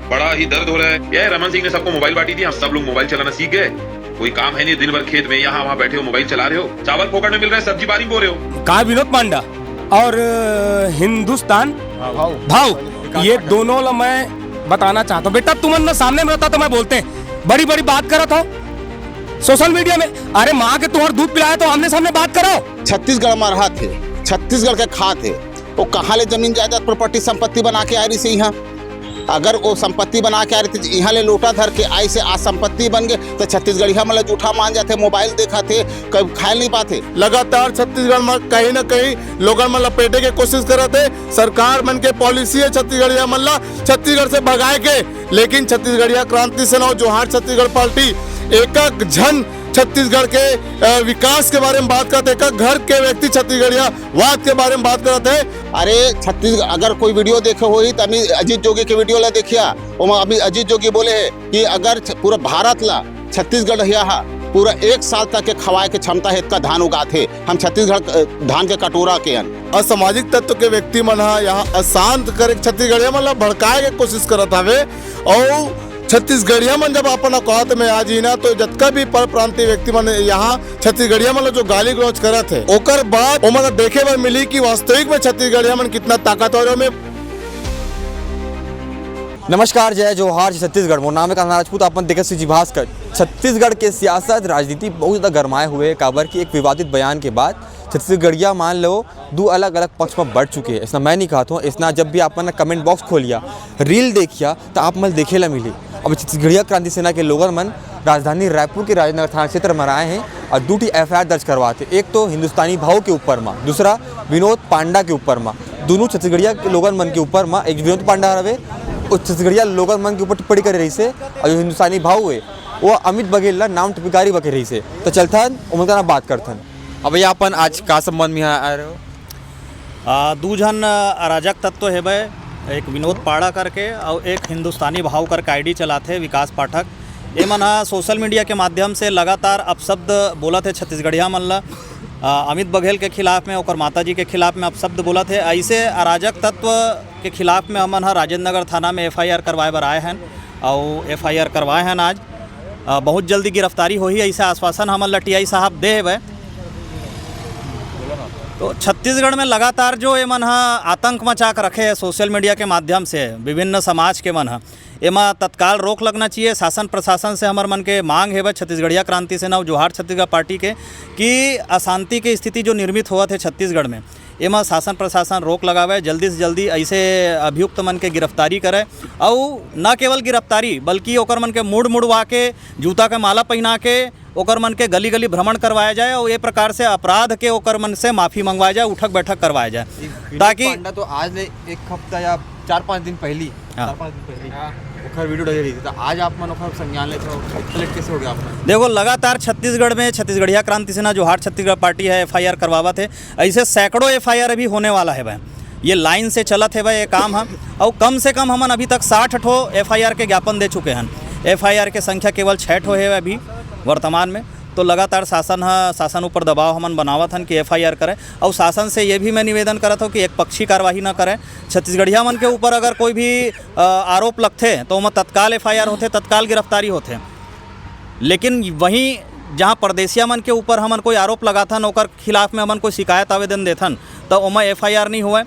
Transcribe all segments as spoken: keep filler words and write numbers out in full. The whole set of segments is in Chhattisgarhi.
बड़ा ही दर्द हो रहा है। ये रमन सिंह ने सबको मोबाइल बांटी थी, हम सब लोग मोबाइल चलाना सीख गए। कोई काम है नहीं, दिन भर खेत में यहाँ वहाँ बैठे हो, मोबाइल चला रहे हो, चावल फोकट में मिल रहा है, सब्जी बारी में बो रहे हो। का विनोद पांडा और, अ, हिंदुस्तान भाव, ये दोनों ला मैं बताना चाहता हूँ। बेटा, तुमन ना सामने में रहता तो मैं बोलते, बड़ी बड़ी बात करत हो सोशल मीडिया में। अरे, माँ के तुहर दूध पिलाया तो आमने सामने बात करो। छत्तीसगढ़ में रहा थे, छत्तीसगढ़ के खा थे, वो कहाँ ले जमीन जायदाद प्रॉपर्टी संपत्ति बना के आ रही से यहाँ? अगर वो संपत्ति बना के आ रही थी, यहाँ ले लोटा धर के आई से आज संपत्ति बन गए, तो छत्तीसगढ़िया मन ला जूठा मान जाते, मोबाइल देखा थे, कभी खाए नहीं पाते। लगातार छत्तीसगढ़ में कहीं ना कहीं लोगन मन लपेटे के कोशिश करत हे। सरकार मन के पॉलिसी है छत्तीसगढ़िया मन ला छत्तीसगढ़ से भगाए के, लेकिन छत्तीसगढ़िया क्रांति सेना और जोहार छत्तीसगढ़ पार्टी एक एक झन छत्तीसगढ़ के, अ, विकास के बारे में बात करत हे, एक एक घर के व्यक्ति छत्तीसगढ़िया वाद के बारे में बात करत हे। अरे छत्तीसगढ़, अगर कोई वीडियो देखे होही तो अभी अजीत जोगी के वीडियो ला देखिया, ओमा अभी अजीत जोगी बोले हे कि अगर छ-, पूरा भारत ला छत्तीसगढ़ हिया हा पूरा एक साल तक के खवाए के क्षमता हे, इतका धान उगाथे हम छत्तीसगढ़, अ, धान के कटोरा के अन। असामाजिक तत्व के व्यक्ति मन हा यहाँ अशांत करे के छत्तीसगढ़िया मन ला भड़काए के कोशिश करत हवे। और छत्तीसगढ़िया मन जब अपन औकात में आ जी ना, तो जतका भी पर प्रांतीय व्यक्ति मन यहाँ छत्तीसगढ़िया मन ला जो गाली गलौज करत हे, ओकर बाद ओमन ला देखे बर मिली कि वास्तविक में छत्तीसगढ़िया मन कितना ताकतवर हे। नमस्कार, जय जोहार, जय छत्तीसगढ़। मोर नाम है कान्हा राजपूत, अपन देखत श्री जी भास्कर। छत्तीसगढ़ के सियासत, राजनीति बहुत ज़्यादा गरमाए हुए है, काबर कि एक विवादित बयान के बाद छत्तीसगढ़िया मान लो दू अलग-अलग पक्ष में बंट चुके हैं। इसना मैं नहीं कहत हूँ, इसना जब भी आप मन comment box खोलिया, reel देखिया, तो आप मन देखे ला मिली। अब छत्तीसगढ़िया क्रांति सेना के लोगन मन राजधानी रायपुर के राजेंद्र नगर थाना क्षेत्र में आए हैं और दू ठी F I R दर्ज करवाते, एक तो हिंदुस्तानी भाऊ के ऊपर मा, दूसरा विनोद पांडा के ऊपर मा। दोनों छत्तीसगढ़िया के लोगन मन के ऊपर मा, एक विनोद पांडा रहे, उस छत्तीसगढ़िया लोगन मन के ऊपर टिप्पणी करे रही से, और जो हिंदुस्तानी भाऊ है, वो अमित बघेल ला नाम टिप्पणीकारी बके रही से। तो चलथन, ओमन का ना बात करथन। अब भैया, अपन आज का संबंध में यहाँ आए रहे हो? आ, दू झन अराजक तत्व हेबे, एक विनोद पाड़ा करके और एक हिंदुस्तानी भाव करके I D चलाथे विकास पाठक। ये मन हा सोशल मीडिया के माध्यम से लगातार अपशब्द बोलत हे छत्तीसगढ़िया मन ला। आ, अमित बघेल के खिलाफ में, ओकर माता जी के खिलाफ में अपशब्द बोलत हे। ऐसे अराजक तत्व के खिलाफ में हमन हा राजेंद्र नगर थाना में F I R करवाए बर आए हन और F I R करवाए हन आज। अ, बहुत जल्दी गिरफ्तारी होही, ऐसे आश्वासन हमन ला T I साहब दे हेबे। तो छत्तीसगढ़ में लगातार जो ये मन हा आतंक मचा के रखे हे सोशल मीडिया के माध्यम से विभिन्न समाज के मन हा, एमा तत्काल रोक लगना चाहिए। शासन प्रशासन से हमर मन के मांग हेबे, छत्तीसगढ़िया क्रांति सेना और जोहार छत्तीसगढ़ पार्टी के, कि अशांति के स्थिति जो निर्मित होवत हे छत्तीसगढ़ में, एमा शासन प्रशासन रोक लगावे, जल्दी से जल्दी ऐसे अभियुक्त मन के गिरफ्तारी करे, अउ न केवल गिरफ्तारी, बल्कि ओकर मन के मूड़ मुड़वा के, जूता के माला पहिना के, ओकर मन के गली गली भ्रमण करवाया जाए, अउ ये प्रकार से अपराध के ओकर मन से माफी मंगवाया जाए, उठक बैठक करवाया जाए, विनोद ताकि पांडा तो आज ले एक हफ्ता या चार पाँच दिन पहली, हाँ। चार पाँच दिन पहली ओकर वीडियो डाले रही थी, तो आज आप मन ओकर संज्ञान लेते हो, कलेक्ट कैसे हो गया आप मन? देखो, लगातार छत्तीसगढ़ में छत्तीसगढ़िया क्रांति सेना जोहार छत्तीसगढ़ पार्टी है, F I R करवावत है। ऐसे सैकड़ों F I R अभी होने वाला है भाई, ये लाइन से चलत है भाई ये काम हम। और कम से कम हमन अभी तक साठ ठो F I R के ज्ञापन दे चुके हैं। F I R के संख्या केवल छः ठो है अभी वर्तमान में। तो लगातार शासन ह, शासन ऊपर दबाव हमन बनावत हन कि F I R करे। और शासन से ये भी मैं निवेदन करत हूँ कि एक पक्षी कार्यवाही न करें। छत्तीसगढ़िया मन के ऊपर अगर कोई भी, अ, आरोप लगथे तो ओमा तत्काल F I R होथे, तत्काल गिरफ्तारी होथे। लेकिन वहीं जहाँ परदेसिया मन के ऊपर हमन कोई आरोप लगाथन, ओकर खिलाफ में हमन कोई शिकायत आवेदन देथन, तो ओमा F I R नहीं होवय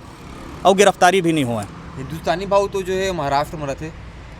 और गिरफ्तारी भी नहीं होवय। हिंदुस्तानी भाऊ तो जो है महाराष्ट्र में रहते,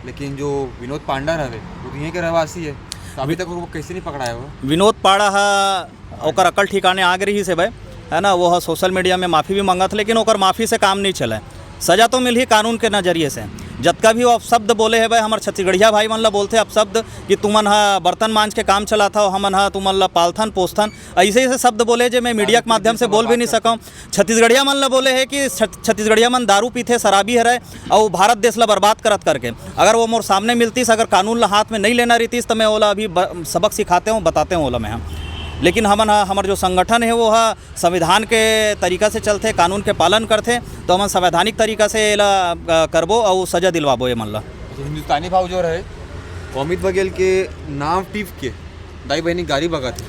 लेकिन जो विनोद पांडा रहे, वो तो यहीं के रहवासी है, तो अभी तक वो कैसे नहीं पकड़ाया हुआ? विनोद पाड़ा हा, ओकर अकल ठिकाने आ गई से भाई, है ना, वो ह सोशल मीडिया में माफ़ी भी मंगत, लेकिन ओकर माफ़ी से काम नहीं चले। सजा तो मिलही कानून के नज़रिए से। जतका भी वो अपशब्द बोले हे भाई, हमर छत्तीसगढ़िया भाई मन ला बोलथे अपशब्द कि तुमन हा बर्तन मांज के काम चलाथव, हमन हा तुमन ला पालथन पोसथन, ऐसे ऐसे शब्द बोले जे मैं मीडिया के माध्यम से बोल भी नहीं सकूँ। छत्तीसगढ़िया मन ला बोले हे कि छत-, छत्तीसगढ़िया मन दारू पीथे, शराबी हरय, अउ भारत देश ला बर्बाद करत करके। अगर वो मोर सामने मिलतीस, अगर कानून ला हाथ में नहीं लेना रहतीस, तो मैं ओला अभी ब-, सबक सिखाते हूँ, बताते हूँ ओला मैं, हाँ। लेकिन हमन हा, हमर जो संगठन है, वो हा संविधान के तरीका से चलथे, कानून के पालन करथे, तो हमन संवैधानिक तरीका से एला, अ, करबो अउ सजा दिलवाबो ये मन ला। अच्छा, हिंदुस्तानी भाव जो रहे, वो अमित बघेल के नाम टिप के दाई बहिनी गारी बगत हे,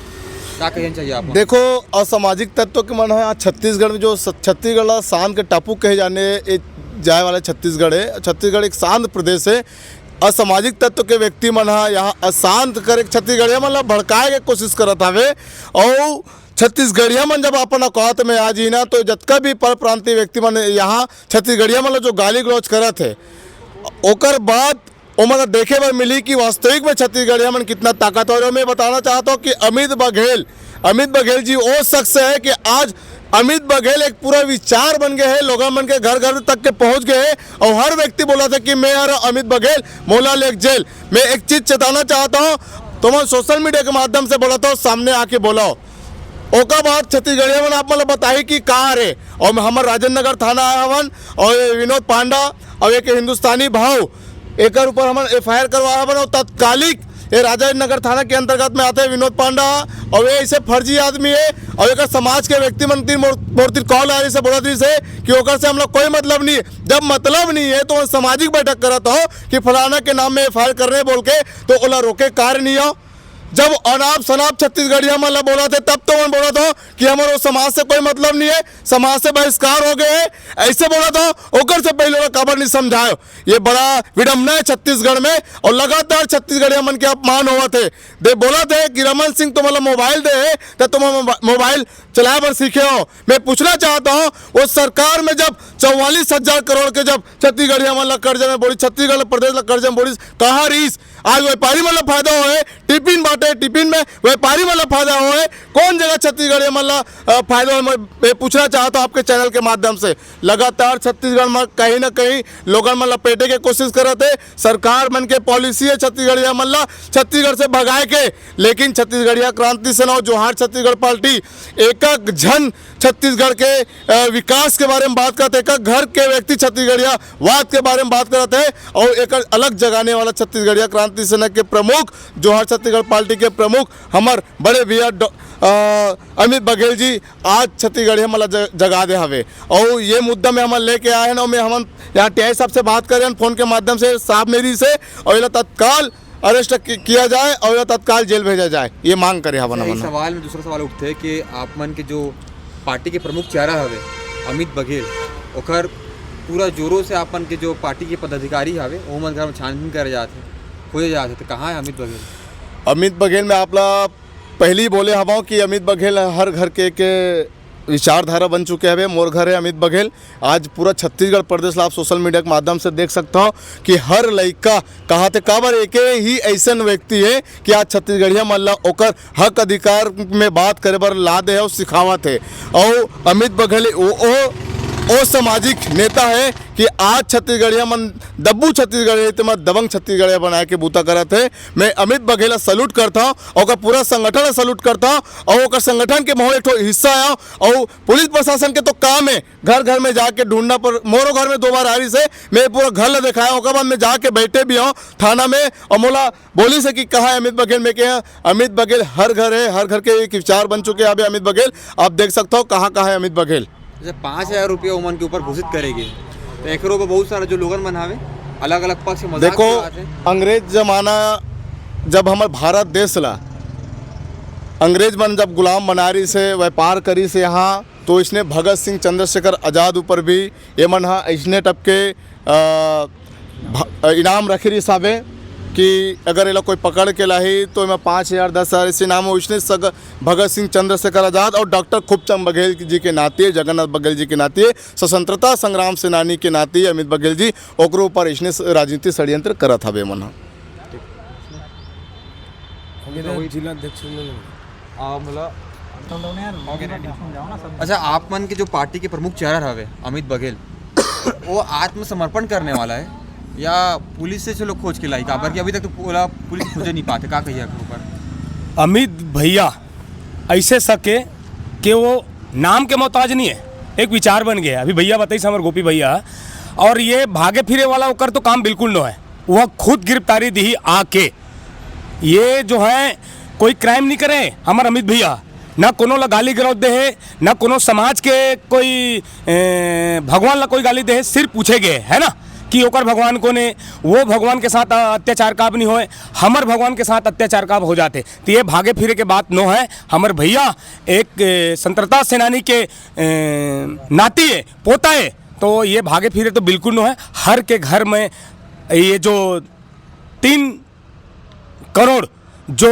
का कहना चाहिए आप? देखो, असामाजिक तत्व के मन ह आज छत्तीसगढ़ में जो स-, छत्तीसगढ़ ला शांत के टापू कहे जाने ए, जाए वाला छत्तीसगढ़ है। छत्तीसगढ़ एक शांत प्रदेश है। असामाजिक तत्व के व्यक्ति मन ह यहाँ अशांत करे के, छत्तीसगढ़िया मन ला भड़काए के कोशिश करत हवे। और छत्तीसगढ़िया मन जब अपन औकात में आ जी ना, तो जतका भी पर प्रांतीय व्यक्ति मन यहाँ छत्तीसगढ़िया मन ला जो गाली गलौज करत हे, ओकर बाद ओमन ला देखे बर मिली कि वास्तविक में छत्तीसगढ़िया मन कितना ताकतवर हे। मैं बताना चाहता हूँ कि अमित बघेल, अमित बघेल जी वो शख्स है कि आज अमित बघेल एक पूरा विचार बन गए है, लोगन मन के घर घर तक के पहुँच गए है और हर व्यक्ति बोलत है कि मैं हर अमित बघेल, मोला लेग जेल। मैं एक चीज चेताना चाहता हूँ, तुमन सोशल मीडिया के माध्यम से बोलत हो, सामने आके बोलो। ओकर बाद छत्तीसगढ़िया मन आप मन ला बताही कि का रे, और हमर राजेंद्र नगर थाना आए हवन और ये विनोद पांडा और एक हिंदुस्तानी भाव, एकर ऊपर हमन एफ आई आर करवाए हवन और तत्कालिक ये राजेंद्र नगर थाना के अंतर्गत में आते विनोद पांडा और ये ऐसे फर्जी आदमी है और एकर समाज के व्यक्ति मन तीन मोर, मोर तीर कॉल आ रही से बोलत रही से कि ओकर से हम लोग कोई मतलब नहीं है। जब मतलब नहीं है तो वो सामाजिक बैठक करत हो कि फलाना के नाम में एफ आई आर करने बोल के, तो ओला रोके कार्य नहीं हो। जब अनाप शनाप छत्तीसगढ़िया मन ला बोलत हे, तब तो मन बोलत हो कि हमर वो समाज से कोई मतलब नहीं है, समाज से बहिष्कार हो गए है, ऐसे बोलत हो। ओकर से पहले ओला काबर नहीं समझायो? ये बड़ा विडम्बना है छत्तीसगढ़ में, और लगातार छत्तीसगढ़िया मन के अपमान होवत है। दे बोलत है कि रमन सिंह तो मतलब मोबाइल दे है, तो तुम मोबा-, मोबाइल चलाए बर सीखे हो। मैं पूछना चाहता हूँ, वो सरकार में जब चौवालीस हजार करोड़ के जब छत्तीसगढ़िया मन ला कर्जा में बोली, छत्तीसगढ़ प्रदेश ला कर्जा में बोली, कहाँ रहीस? आज व्यापारी मन ला फायदा होए, टिफिन बांटे, टिफिन में व्यापारी मन ला फायदा होए, कौन जगह छत्तीसगढ़िया मन ला, अ, फायदा होए? मैं, मैं पूछना चाहता हूँ आपके चैनल के माध्यम से, लगातार छत्तीसगढ़ में कहीं ना कहीं लोगन मन लपेटे के कोशिश करत है। सरकार मन के पॉलिसी है छत्तीसगढ़िया मन ला छत्तीसगढ़ से भगाए के, लेकिन छत्तीसगढ़िया क्रांति सेना और जोहार छत्तीसगढ़ पार्टी एक एक झन छत्तीसगढ़ के, अ, विकास के बारे में बात करत है, एक एक घर के व्यक्ति छत्तीसगढ़िया वाद के बारे में बात करत है और एक अलग जगाने वाला छत्तीसगढ़िया क्रांति सेना के प्रमुख, जोहार छत्तीसगढ़ पार्टी के प्रमुख हमर बड़े भैया डॉ-, अ, अमित बघेल जी आज छत्तीसगढ़िया मन ला ज-, जगा दे हवे। और ये मुद्दा में हमन लेके आए हैं ना, में हमन यहाँ टी आई साहब से बात करे हैं फोन के माध्यम से, साहब मेरी से, और एला तत्काल अरेस्ट कि-, किया जाए और एला तत्काल जेल भेजा जाए, ये मांग करे हवन अच्छा, इस हमन। सवाल में दूसरा सवाल उठथे कि आप मन के जो पार्टी के प्रमुख चेहरा हवे अमित बघेल, ओकर पूरा जोरों से आप मन के जो पार्टी के पदाधिकारी हवे, ओमन घर में छानबीन करे जात हे, खोजे जात हे, तो कहाँ है अमित बघेल? अमित बघेल, मैं आप ला पहली बोले हवं कि अमित बघेल हर घर के एक विचारधारा बन चुके हवे। मोर घर है अमित बघेल। आज पूरा छत्तीसगढ़ प्रदेश ला आप सोशल मीडिया के माध्यम से देख सकता हो कि हर लइका कहा थे, काबर एके ही ऐसन व्यक्ति है कि आज छत्तीसगढ़िया मन ला ओकर हक अधिकार में बात करे बर ला दे है और सिखावत है। और अमित बघेल वो, वो, वो सामाजिक नेता है कि आज छत्तीसगढ़िया मन दब्बू छत्तीसगढ़िया, ते मन दबंग छत्तीसगढ़िया बनाए के बूता करत है। मैं अमित बघेल ला सल्यूट करता हूँ, ओकर पूरा संगठन ला सल्यूट करता हूँ और ओकर संगठन के महूँ एक ठो हिस्सा आया। और पुलिस प्रशासन के तो काम है घर घर में जाके ढूंढना, पर मोरो घर में दो बार आ रही से, मैं पूरा घर ला दिखाया, ओकर बाद मैं जाके बैठे भी हूँ थाना में और मोला बोली से कि कहाँ है अमित बघेल, मैं कहे अमित बघेल हर घर है, हर घर के एक विचार बन चुके हैं अभी अमित बघेल। आप देख सकते हो कहाँ कहाँ है अमित बघेल। जैसे पाँच हजार रुपया उमन के ऊपर घोषित करेगे, तो एकरो पर बहुत सारा जो लोगन मन हवे, अलग-अलग पक्ष मजाक देखो, उड़ात हे। अंग्रेज जमाना जब हमर भारत देश ला अंग्रेज मन जब गुलाम बना रही से, व्यापार करी से यहाँ, तो इसने भगत सिंह, चंद्रशेखर आजाद ऊपर भी ये मन हा इसने टप के, अ, भ-, इनाम रखे रहिस हावे कि अगर एला कोई पकड़ के लाही तो एमा पाँच हजार, दस हजार ऐसे इनाम हो। इसने सग-, भगत सिंह, चंद्रशेखर आजाद और डॉक्टर खूबचंद बघेल जी के नाते, जगन्नाथ बघेल जी के नाते, स्वतंत्रता संग्राम सेनानी के नाते अमित बघेल जी ओकरो ऊपर इसने स-, राजनीतिक षड्यंत्र करत हवे मन ह। जिला अध्यक्ष ने आ, मतलब, अच्छा, आप मन के जो पार्टी के प्रमुख चेहरा हवे अमित बघेल, वो आत्मसमर्पण करने वाला है या पुलिस से चलो खोज के लाई? काबर कि अभी तक तो पूरा पुलिस खोजे नहीं पाते, का कहिए एकर ऊपर? अमित भैया ऐसे सके कि वो नाम के मोहताज नहीं है, एक विचार बन गया। अभी भैया बताइस हमर गोपी भैया, और ये भागे फिरे वाला ओकर तो काम बिल्कुल नो है। वह खुद गिरफ्तारी दिही आके। ये जो है कोई क्राइम नहीं करे हमर अमित भैया, ना कोनो ला गाली गलौज दे है, ना कोनो समाज के कोई, ए, भगवान ला कोई गाली दे है, सिर्फ पूछे गए है ना कि ओकर भगवान कोन है, वो भगवान के साथ अत्याचार काब नहीं होए, हमर भगवान के साथ अत्याचार काब हो जाते। तो ये भागे फिरे के बात नो है। हमर भैया एक, ए, स्वतंत्रता सेनानी के, ए, नाती है, पोता है, तो ये भागे फिरे तो बिल्कुल नो है। हर के घर में ये जो तीन करोड़ जो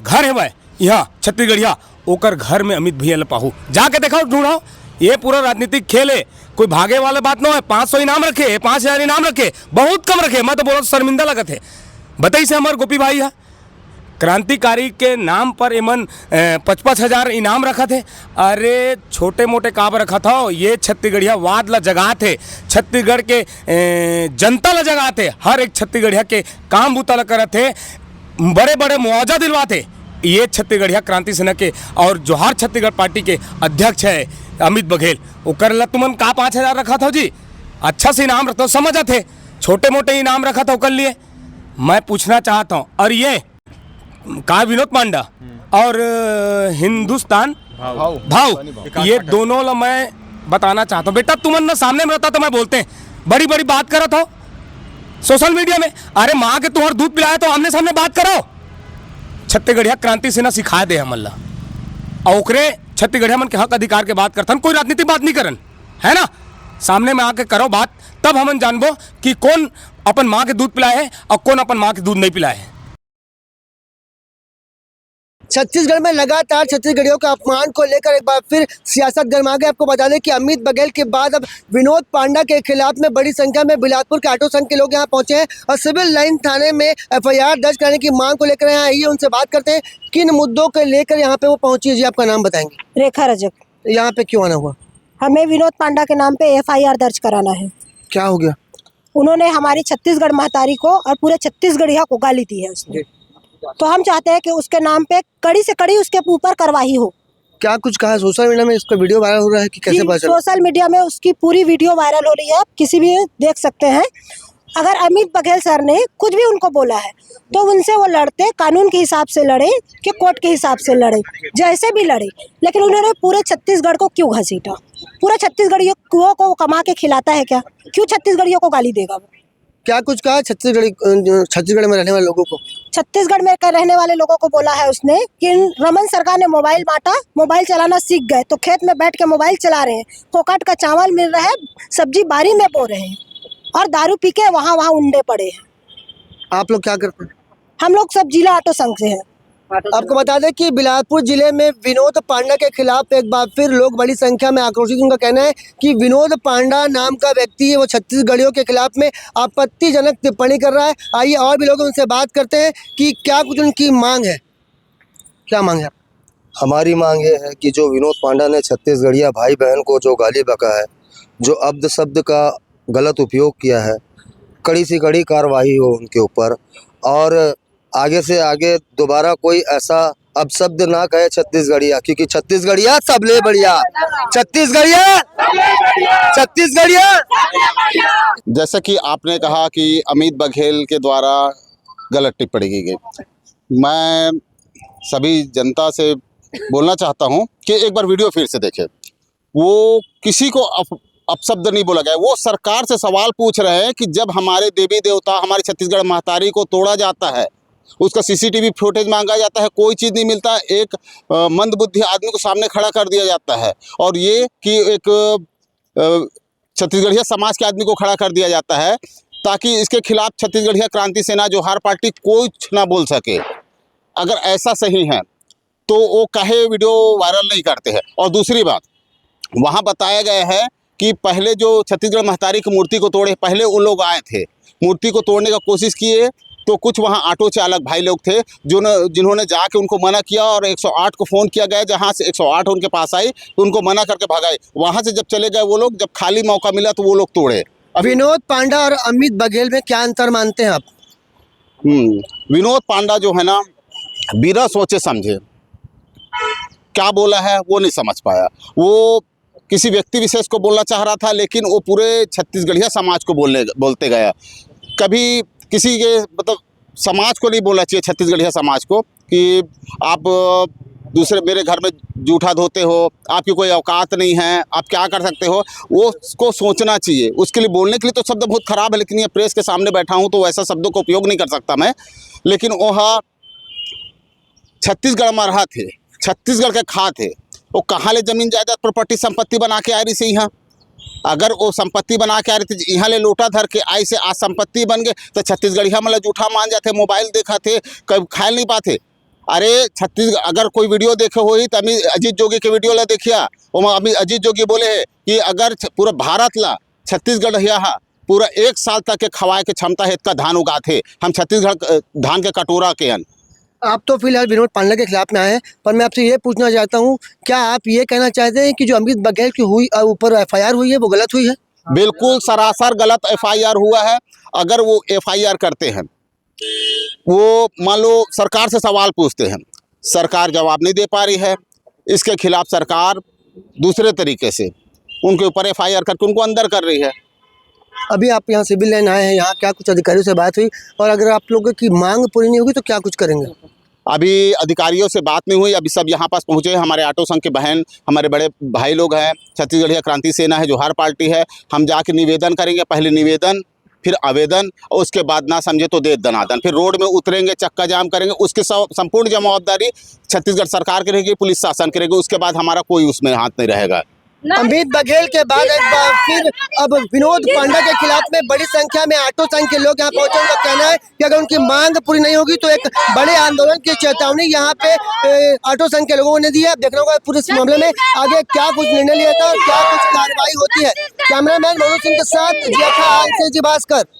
घर हेवय इहाँ छत्तीसगढ़िया, ओकर घर में अमित भैया ल पाहू। जाके देखाओ, ढूंढाओ। ये पूरा राजनीतिक खेल है, कोई भागे वाला बात नो है। पाँच सौ इनाम रखे, पाँच हजार इनाम रखे, बहुत कम रखे। मैं तो बोला, शर्मिंदा लगत है। बताइस हमर गोपी भाई ह, क्रांतिकारी के नाम पर एमन, ए, पच पच हजार इनाम रखत हे। अरे, छोटे मोटे काबर रखत हव? ये छत्तीसगढ़िया वाद ला जगात हे, छत्तीसगढ़ के, ए, जनता ला जगात हे, हर एक छत्तीसगढ़िया के काम बूता ला करत हे, बड़े बड़े मुआवजा दिलवात हे। ये छत्तीसगढ़िया क्रांति सेना के और जोहार छत्तीसगढ़ पार्टी के अध्यक्ष है अमित बघेल, ओकर ला तुमन का पाँच हजार रखत हव जी? अच्छा से इनाम रखत हव, समझत हे, छोटे मोटे इनाम रखत हव ओकर लिए। मैं पूछना चाहत हव, और ये का विनोद पांडा और, अ, हिंदुस्तान भाव। भाव, ये दोनों ला मैं बताना चाहता हूँ। बेटा, तुमन ना सामने में रहता तो मैं बोलते हैं, बड़ी बड़ी बात करत हो सोशल मीडिया में। अरे, माँ के तुम्हार दूध पिलाया तो आमने सामने बात करो। छत्तीसगढ़िया क्रांति सेना सिखा दे हमन ला, और ओकरे छत्तीसगढ़िया मन के हक अधिकार के बात करथन, कोई राजनीतिक बात नहीं करन, है ना? सामने में आके करो बात, तब हमन जानबो कि कौन अपन माँ के दूध पिलाए है और कौन अपन माँ के दूध नहीं पिलाए है। छत्तीसगढ़ में लगातार छत्तीसगढ़ियों के अपमान को लेकर एक बार फिर सियासत गर्मा गई। आपको बता दें कि अमित बघेल के बाद अब विनोद पांडा के खिलाफ में बड़ी संख्या में बिलासपुर के ऑटो संघ के लोग यहाँ पहुंचे हैं और सिविल लाइन थाने में एफआईआर दर्ज कराने की मांग को लेकर यहाँ आई है। उनसे बात करते हैं, किन मुद्दों को लेकर यहाँ पे वो पहुंची है। जी, आपका नाम बताएंगे? रेखा रजक। यहाँ पे क्यों आना हुआ? हमें विनोद पांडा के नाम पे एफआईआर दर्ज कराना है। क्या हो गया? उन्होंने हमारी छत्तीसगढ़ महतारी को और पूरे छत्तीसगढ़िया को गाली दी है उसने। तो हम चाहते हैं कि उसके नाम पे कड़ी से कड़ी उसके ऊपर कार्रवाई हो। क्या कुछ कहा सोशल मीडिया में, इसका वीडियो वायरल हो रहा है कि कैसे जी, पता चला? सोशल मीडिया में उसकी पूरी वीडियो वायरल हो रही है, आप किसी भी देख सकते हैं। अगर अमित बघेल सर ने कुछ भी उनको बोला है तो उनसे वो लड़ते, कानून के हिसाब से लड़े कि कोर्ट के हिसाब से लड़े, जैसे भी लड़े, लेकिन उन्होंने पूरे छत्तीसगढ़ को क्यों घसीटा? पूरा छत्तीसगढ़ियों को कमा के खिलाता है क्या? क्यों छत्तीसगढ़ियों को गाली देगा वो? क्या कुछ कहा छत्तीसगढ़ी, अ, जो छत्तीसगढ़ में रहने वाले लोगों को? छत्तीसगढ़ में के रहने वाले लोगों को बोला है उसने कि रमन सरकार ने मोबाइल बांटा, मोबाइल चलाना सीख गए, तो खेत में बैठ के मोबाइल चला रहे हैं, फोकट का चावल मिल रहा है, सब्जी बारी में बो रहे हैं और दारू पी के वहाँ वहाँ उंडे पड़े हैं। आप लोग क्या करते हैं? हम लोग सब जिला ऑटो संघ से हैं। आपको बता दें कि बिलासपुर जिले में विनोद पांडा के खिलाफ एक बार फिर लोग बड़ी संख्या में आक्रोशित। उनका कहना है कि विनोद पांडा नाम का व्यक्ति है, वो छत्तीसगढ़ियों के खिलाफ में आपत्तिजनक टिप्पणी कर रहा है। आइए और भी लोग उनसे बात करते हैं कि क्या कुछ उनकी मांग है। क्या मांग है? हमारी मांग ये है कि जो विनोद पांडा ने छत्तीसगढ़िया भाई बहन को जो गाली बका है, जो अब्द शब्द का गलत उपयोग किया है, कड़ी से कड़ी कार्रवाई हो उनके ऊपर, और आगे से आगे दोबारा कोई ऐसा अपशब्द ना कहे छत्तीसगढ़िया, क्योंकि छत्तीसगढ़िया सबले बढ़िया, छत्तीसगढ़िया, छत्तीसगढ़िया। जैसा कि आपने कहा कि अमित बघेल के द्वारा गलत टिप्पणी की गई, मैं सभी जनता से बोलना चाहता हूँ कि एक बार वीडियो फिर से देखें। वो किसी को अप-, अपशब्द नहीं बोला गया। वो सरकार से सवाल पूछ रहे हैं कि जब हमारे देवी देवता, हमारी छत्तीसगढ़ महतारी को तोड़ा जाता है, उसका सीसीटीवी फुटेज मांगा जाता है, कोई चीज़ नहीं मिलता, एक, अ, मंदबुद्धि आदमी को सामने खड़ा कर दिया जाता है। और ये कि एक, अ, छत्तीसगढ़िया समाज के आदमी को खड़ा कर दिया जाता है, ताकि इसके खिलाफ छत्तीसगढ़िया क्रांति सेना, जोहार पार्टी कुछ ना बोल सके। अगर ऐसा सही है, तो वो काहे वीडियो वायरल नहीं करते हैं? और दूसरी बात, वहाँ बताया गया है कि पहले जो छत्तीसगढ़ महतारी की मूर्ति को तोड़े, पहले वो लोग आए थे, मूर्ति को तोड़ने का कोशिश किए, तो कुछ वहाँ ऑटो चालक भाई लोग थे, जो न, जिन्होंने जाके उनको मना किया और एक सौ आठ को फ़ोन किया गया, जहाँ से एक सौ आठ उनके पास आई, तो उनको मना करके भगाए। वहाँ से जब चले गए वो लोग, जब खाली मौका मिला, तो वो लोग तोड़े। अभी विनोद पांडा और अमित बघेल में क्या अंतर मानते हैं आप? हम्म, विनोद पांडा जो है ना, बिना सोचे समझे क्या बोला है, वो नहीं समझ पाया। वो किसी व्यक्ति विशेष को बोलना चाह रहा था, लेकिन वो पूरे छत्तीसगढ़िया समाज को बोलने, बोलते गया। कभी किसी के, मतलब, समाज को नहीं बोलना चाहिए, छत्तीसगढ़िया समाज को, कि आप, अ, दूसरे, मेरे घर में जूठा धोते हो, आपकी कोई औकात नहीं है, आप क्या कर सकते हो, वो उसको सोचना चाहिए। उसके लिए बोलने के लिए तो शब्द बहुत खराब है, लेकिन ये प्रेस के सामने बैठा हूँ, तो वैसा शब्दों का उपयोग नहीं कर सकता मैं। लेकिन वह छत्तीसगढ़ में रहा थे, छत्तीसगढ़ के खा थे, वो कहाँ ले जमीन जायदाद, प्रॉपर्टी, संपत्ति बना के आ रही से यहाँ? अगर वो संपत्ति बना के आ रही थी, इहाँ ले लोटा धर के आइसे आज संपत्ति बन गए, तो छत्तीसगढ़िया मन ला जूठा मान जाथे, मोबाइल देखथे, कभी खाए नहीं पाथे। अरे छत्तीस, अगर कोई वीडियो देखे होही तो अमित, अजीत जोगी के वीडियो ला देखिया, ओमा अमित, अजीत जोगी बोले हे कि अगर छ-, पूरा भारत ला छत्तीसगढ़िया हा पूरा एक साल तक के खवाए के क्षमता हे, इतका धान उगाथे हम छत्तीसगढ़, अ, धान के कटोरा के अन। आप तो फिलहाल विनोद पांडा के खिलाफ में आए हैं, पर मैं आपसे ये पूछना चाहता हूँ, क्या आप ये कहना चाहते हैं कि जो अमित बघेल की हुई, अ, ऊपर एफआईआर हुई है, वो गलत हुई है? बिल्कुल सरासर गलत एफआईआर हुआ है। अगर वो एफआईआर करते हैं, वो मान लो सरकार से सवाल पूछते हैं, सरकार जवाब नहीं दे पा रही है, इसके खिलाफ सरकार दूसरे तरीके से उनके ऊपर एफआईआर करके उनको अंदर कर रही है। अभी आप यहाँ सिविल लाइन आए हैं, यहाँ क्या कुछ अधिकारियों से बात हुई, और अगर आप लोगों की मांग पूरी नहीं होगी तो क्या कुछ करेंगे? अभी अधिकारियों से बात नहीं हुई, अभी सब यहाँ पास पहुँचे हैं, हमारे ऑटो संघ के बहन, हमारे बड़े भाई लोग हैं, छत्तीसगढ़िया क्रांति सेना है, जोहार पार्टी है। हम जाके निवेदन करेंगे, पहले निवेदन, फिर आवेदन, और उसके बाद ना समझे तो दे दनादन, फिर रोड में उतरेंगे, चक्का जाम करेंगे। उसकी सब, संपूर्ण जवाबदारी छत्तीसगढ़ सरकार की रहेगी, पुलिस शासन की रहेगी, उसके बाद हमारा कोई उसमें हाथ नहीं रहेगा। अमित बघेल के बाद एक बार फिर अब विनोद पांडा के खिलाफ में बड़ी संख्या में ऑटो संघ के लोग यहाँ पहुंचे। उनका कहना है कि अगर उनकी मांग पूरी नहीं होगी तो एक बड़े आंदोलन की चेतावनी यहाँ पे, ए, ऑटो संघ के लोगों ने दी है। अब देखना होगा पूरे इस मामले में आगे क्या कुछ निर्णय लिया जाता है और क्या कुछ कार्रवाई होती है। कैमरामैन मनोज सिंह के साथ जिया खान से जी भास्कर।